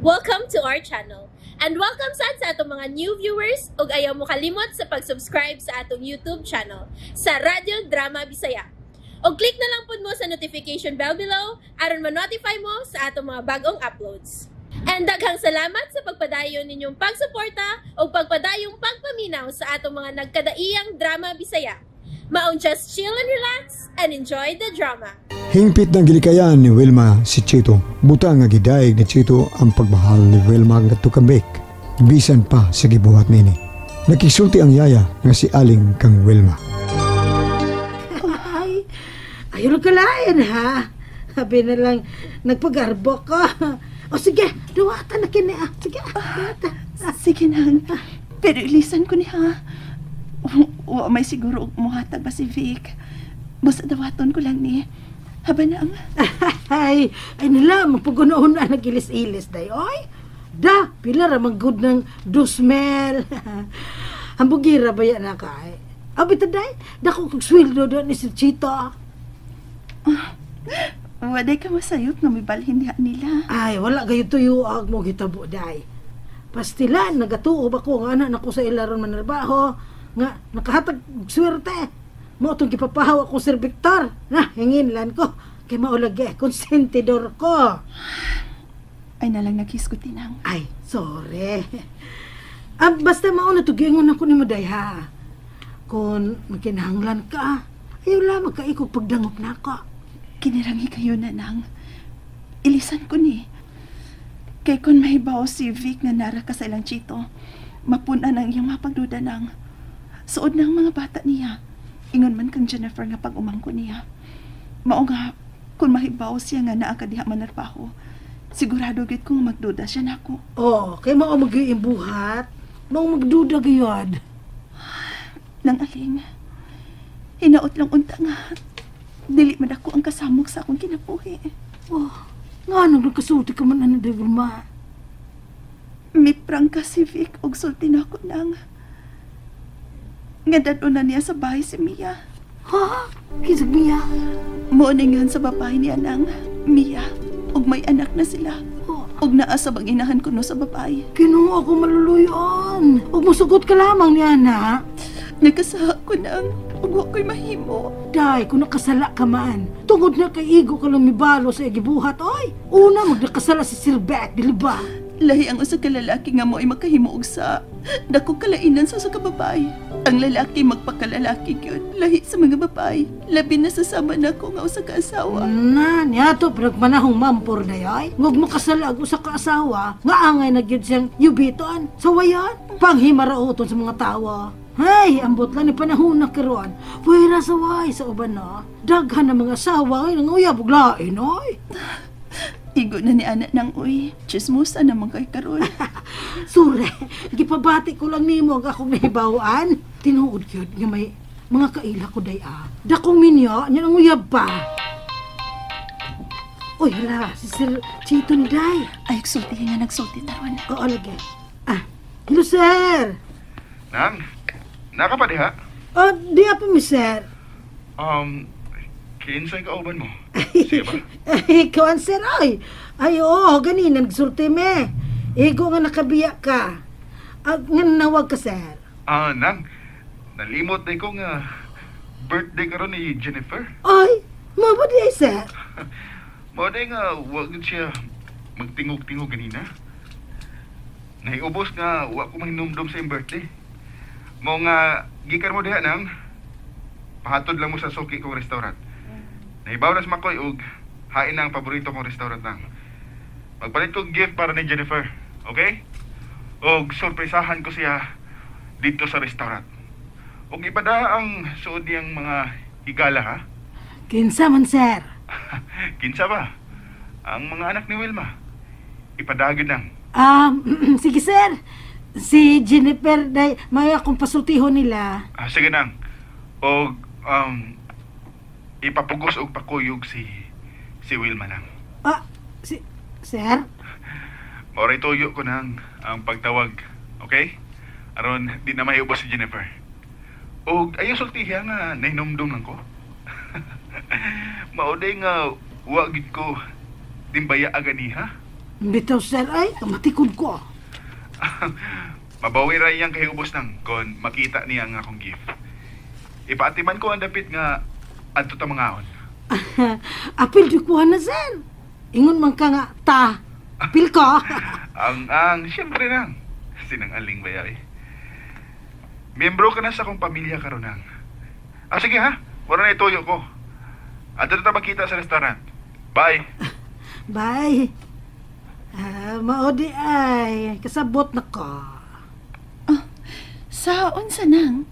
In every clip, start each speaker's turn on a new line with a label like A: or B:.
A: Welcome to our channel. And welcome sad sa atong mga new viewers ug ayaw mo kalimot sa pag-subscribe sa atong YouTube channel sa Radyo Drama Bisaya. Og click na lang pud mo sa notification bell below aron ma-notify mo sa atong mga bagong uploads. And daghang salamat sa pagpadayon ninyong pagsuporta ug pagpadayong pagpaminaw sa atong mga nagkadaiyang drama Bisaya. Maong just chill and relax and enjoy the drama.
B: Hingpit ng gilikayan ni Wilma si Chito. Buta nga gidayeg ni Chito ang pagmahal ni Wilma ngadto kang Vic. Bisan pa sa gibuhat nini. Nakisulti ang yaya nga si Aling kang Wilma.
C: Ay, ayaw lang kalain ha. Sabi na lang, nagpagarbo ko. O sige, duwata na kini ah. Sige, duwata.
D: Sige nang. Pero ilisan ko ni ha. Wa may siguro og muhatag ba si Vic. Basta dawaton ko lang ni. Haba na ang.
C: Ay, ay nila, magpagunoon na nag-ilis-ilis day. Oy, da, pila ra man gud ng dusmel. Hambugira ba yan na ka ay? Abi taday, dako kog sweldo doon ni Sir Chito.
D: Waday ka masayop nga may balhin diha nila.
C: Ay, wala gayo tuyo ag mo gitabo day. Pastilan, nagatuo ba ko nga anak nako sa ilaron manarbaho, nga nakahatag og swerte. Mo itong gipapahaw ako Sir Victor. Na, hingin lan ko. Kay maulagi, konsentidor ko.
D: Ay nalang naghisgot tinang.
C: Ay, sorry. Ah, basta mauna to giingon ako nimo day ha. Kung makinahanglan ka, ayaw lang magkaikog pagdangop na ako.
D: Kinirangi kayo na nang. Ilisan ko ni. Kay kung mahibaw si Vic nga nara ka sa ilang chito, mapun-an ang iyang mapagduda nang. Suod ng mga bata niya. Ingon man kang Jennifer nga pag-umangko niya. Mao nga, kung mahibaw siya nga naa ka diha manarbaho, sigurado gid kong magduda siya nako.
C: Oh, kay mao mag-iimbuhat. Mao magduda gayud.
D: Nang aling, hinaot lang unta nga, dili man ako ang kasamok sa akong kinabuhi.
C: Oh, nga nang nagkasulti ka man ano, Vilma.
D: Miprangka si Vic og sulti nako nang. Nga dad-on na niya sa bahay si Mia.
C: Ha? Kinsag Mia?
D: Mao ni sa babae niya nang Mia og may anak na sila.
C: Oh,
D: Og naa sa banginahan kuno sa babae.
C: Kinuha ako maluluyon. Ug musugot ka lamang niya na.
D: Nagkasaha ko nang ug wa ko'y mahimo.
C: Day, kung nakasala ka man, tungod na kay igo ka lang mibalo sa gibuhat, oy. Una, magnakasala si Sir Beck, dili ba?
D: Lahi ang usa ka lalaki nga mo'y makahimo og sa dako kalainan sa usa ka babae. Ang lalaki magpakalalaki gyud, lahi sa mga babae. Labi na sa sama nako nga usa ka asawa.
C: Na, niya to, pinagmanahong mampor na yay. Ngug makasala og usa ka asawa, nga angay na gyud siyang yubiton. Sa wayan, panghimarauton sa mga tawo. Hay, ambot lang ni panahon na karon. Pwera sa way sa uban na. Daghan na mga asawa ay nanguyab og lain, oy.
D: Igo na ni anak ng uy. Chismosa naman kay karon.
C: Sure, gipabati ko lang nimo ang akong nahibaw-an. Tinuod gyud nga may mga kaila ko day ah. Dakong minyo, nya nang uyab pa. Uy, hala, si Sir Chito ni Day.
D: Ay, sulti nga nagsulti taron.
C: Oo, lagi. Ah, hello, sir.
E: Nang, naka pa diha?
C: Oh, di pa mi, sir.
E: Kinsay kauban mo? Siya ba?
C: Ay, ikaw ang sir, ay. Ay, oo, ganina, nagsulti me. Igo nga nakabiya ka. Ah, nga nawag ka, sir.
E: Ah, Nang, nalimot na ko nga birthday karon ni Jennifer.
C: Ay, mao ba di ay, sir?
E: Mao day nga wag siya magtingog-tingog ganina. Nahiubos nga wa ko mahinumdum sa iyang birthday. Mao nga gikan mo diha nang pahatod lang mo sa suki kong restaurant. Nahibaw na sa Makoy og hain na ang paborito kong restaurant nang. Magpalit ko gift para ni Jennifer, okay? Og sorpresahan ko siya dito sa restaurant. Og ipada ang suod niyang mga higala ha.
C: Kinsa man, sir?
E: Kinsa ba? Ang mga anak ni Wilma. Ipadagod nang.
C: Sige, sir. Si Jennifer, day, may akong pasultihon nila.
E: Ah, sige nang. Og ipapugos og pakuyog si si Wilma nang.
C: Ah, si, sir?
E: Mao ray tuyo ko nang ang pagtawag. Okay? Aron di na mahiubos si Jennifer. Og ayaw sultiha nga nahinumdum lang ko. Mao day nga wa gid ko timbaya aganiha.
C: Bitaw sir ay, kamatikod ko.
E: Mabawi ra iyang kahiubos nang kon makita niya ang akong gift. Ipaatiman ko ang dapit nga adto ta mangaon.
C: Apil di kuha na sir. Ingon man ka nga ta. Apil ko.
E: Ang siyempre nang. Sinang aling bayari. Miyembro ka na sa akong pamilya karon nang. Ah, sige ha. Wala na ituyo ko. Adto ta magkita sa restaurant. Bye.
C: Bye. Mao di ay kasabot na ka.
D: Sa unsa nang?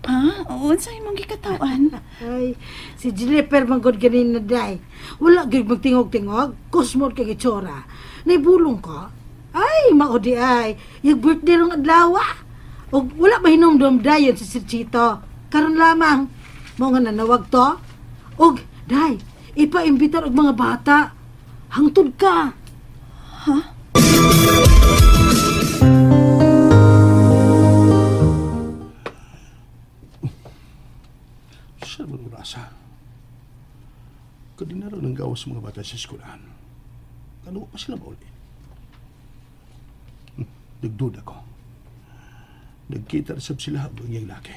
D: Ha? Unsa imong gikatawan?
C: Ay, si Jennifer manggod ganin na day. Wala gyud magtingog-tingog, kusmod kay itsura. Naibulong ka? Ay, mao di ay. Yung birthday rong adlaw. Og wala mahinumdum dayon si Sir Chito. Karon lamang mao nga nanawag to. Og day, ipaimbitar og mga bata. Hangtod ka.
D: Ha?
F: Saan mo rasa? Kadinaro ng gawas mga bata sa eskwelahan. Ano pa sila mauli? Nagduda ko. Nagkita na sab sila ang iyang laki.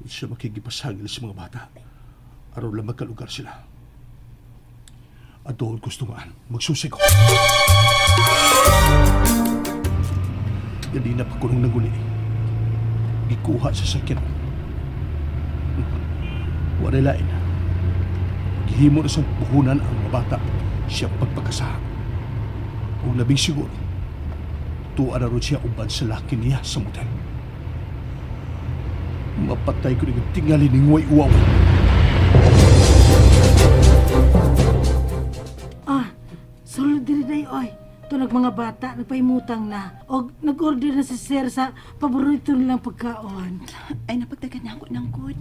F: Siya makikipasagil sa mga bata. Araw lang magkalugar sila. At doon gusto ngaan, magsusi ko. Ganina pa kulong ng guli. Gikuha sa sakyan. Wala lain. Gihimo na sa puhunan ang mga bata siya pagpagkasaha. Kung labing siguro, tuwa na rin siya uban sa laki niya sa motel. Mapatay ko ng tingali ni Ngoy Uwaw.
C: Ah, sulod diri day oy. Tunag mga bata, nagpaimutang na. O nag-order na si sir sa paborito nilang pagkaon.
D: Ay, napagdagan na ako ng good.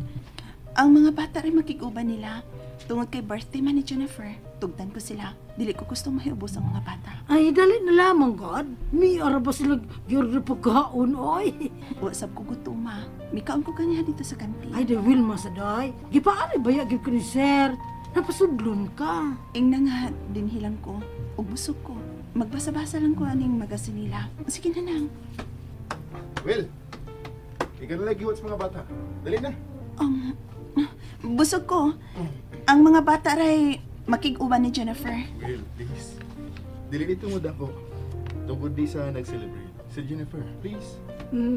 D: Ang mga bata rin makiguban nila. Tungod kay birthday man ni Jennifer, tugtan ko sila. Dili ko gustong mahiubos ang mga bata.
C: Ay, dali na lamang, God. May ara ba sila giorder pagkaon, oy?
D: Wasap ko gutuma. Mikaon ko kanya dito sa kantin.
C: Ay, the Wilma sa day. Gipaari ba ya, gid ko ni sir? Napasudlon ka.
D: Ingna nga, dinhilang ko. Ug busog ko. Magbasa-basa lang ko aning magasin nila. Sige na nang.
E: Will, ikaw na lagi sa mga bata. Dali na.
D: Busog ko. Ang mga bata ray makig-uban ni Jennifer.
E: Will, please. Dili dito mo dako. Tungod di sa nag-celebrate. Si Jennifer, please.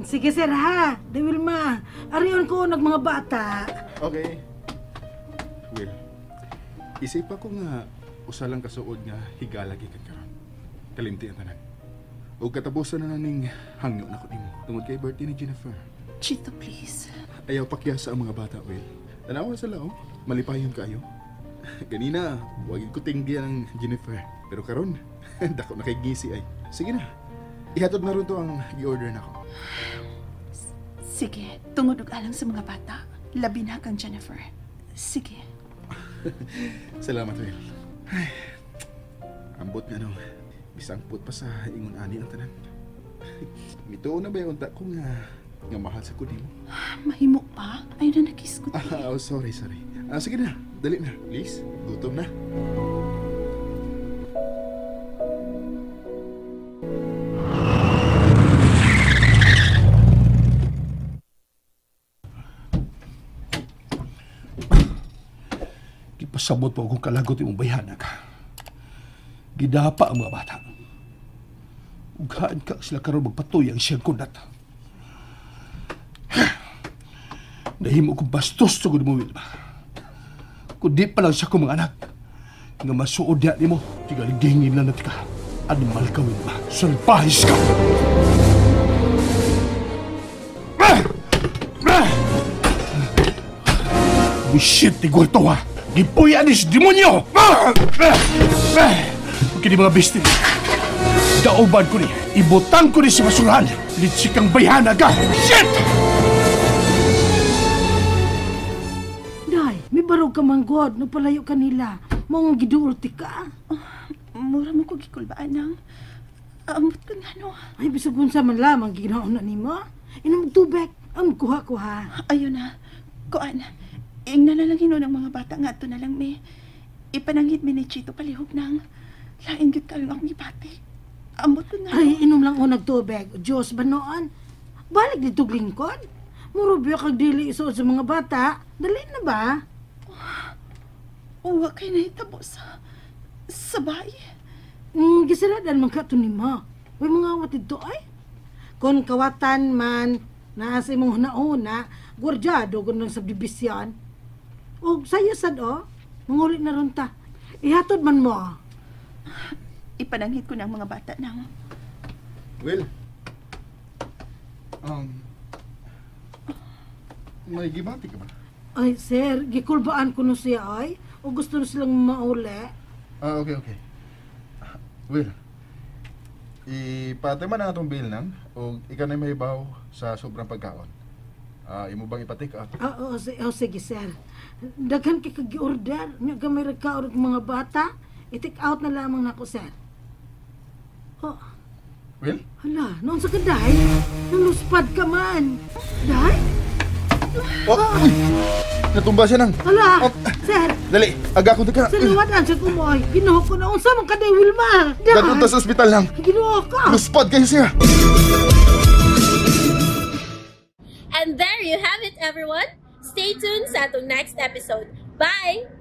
C: Sige sir ha. Di Wilma. Ariyon ko nag mga bata.
E: Okay. Will, isip ako nga usa lang kasuod nga higala gikan karon. Kalimti ang tanan. Og katapusan na ning hangyo na ko nimo tungod kay birthday ni Jennifer.
D: Chito, please.
E: Ayaw pakyasa ang mga bata, Will. Tanawa sila, oh. Malipayon kayo. Ganina, wag ko tinggian ang Jennifer. Pero karon, dako na kay gisi ay. Sige na. Ihatod na ron to ang gi-order na ko.
D: Sige, tungod og alang sa mga bata. Labi na kang Jennifer. Sige.
E: Salamat, Will. Ay, ambot nga no. Bisangpot pa sa ingon ani ang tanan. Mituo na ba yung unta ko nga mahal sa kudi mo?
D: Mahimo pa? Ayun na nakiss ko.
E: Oh, sorry. Sige na, dali na. Please, gutom na.
F: Gipasabot po akong kalagot imong bayhanak. Gidapa ang mga bata. Ughaan ka sila karon magpatuy ang siyang kunat. Nahimo kong bastos tungod mo, Wilma. Kundi pa lang siya kong mga anak. Nga masuod niya nimo, tigaligingin lang natin ka. Animal ka, Wilma. Salpahis ka! Bullshit, tigol to, ha! Gipuya ni si demonyo! Kini mga bestie, dauban ko ni, ibutang ko ni si basurahan. Litsikang bayhana ka! Shit!
C: Day, may barog ka manggod, nagpalayo ka nila. Mga giduulti ka.
D: Oh, mura mo ko gikulbaan nang. Amot ko nga no.
C: Ay, bisag unsa man lamang ginaon na nimo. Inom tubig, ang kuha-kuha.
D: Ayun na, kuan. Ingna na lang hinon ang mga bata nga ato na lang, me. Ipananghid mi ni Chito palihog nang. Lain gyud karon akong gibati. Ambot ko nga.
C: Ay, inom lang unag tubig. Diyos, banoan. Balik dito lingkod. Murubyo kag dili isuod sa mga bata. Dali na ba?
D: Uwa kay nahitabo sa bahay.
C: Gisaladan man ka to ni ma. Uy, mga awat dito ay. Kung kawatan man, naa sa imong huna-huna, gwardyado gud ng subdivision. Og sayo sad oh, manguli na ron ta. Ihatod man mo. Ah.
D: Ipananghid ko ng mga bata nang.
E: Will. May gibati ka ba?
C: Ay, sir, gikulbaan ko no siya ay. O gusto na silang mauli.
E: Ah, okay, okay. Will, ipatay man ang atong bill nang o ikaw na mahibaw sa sobrang pagkaon. Ah, imo bang ipa-take out?
C: Ah, oo, oh, sige, sir. Daghan kay kag order. Nya gamay ra ka og mga bata. I-take out na lamang nako, sir. Oh,
E: Will?
C: hala, noon sa ka, day? Naluspad ka man. Day?
E: Oh, uy! Natumba siya nang.
C: Hala,
E: Oh.
C: sir.
E: Dali, aga ko ka.
C: Sa liwatan sa kumoy. Ginoo ko na unsa man ka day, Wilma. Day.
E: Dadunta sa ospital nang.
C: Ginoo ka.
E: Luspad kayo siya.
A: And there you have it, everyone. Stay tuned sa atong next episode. Bye!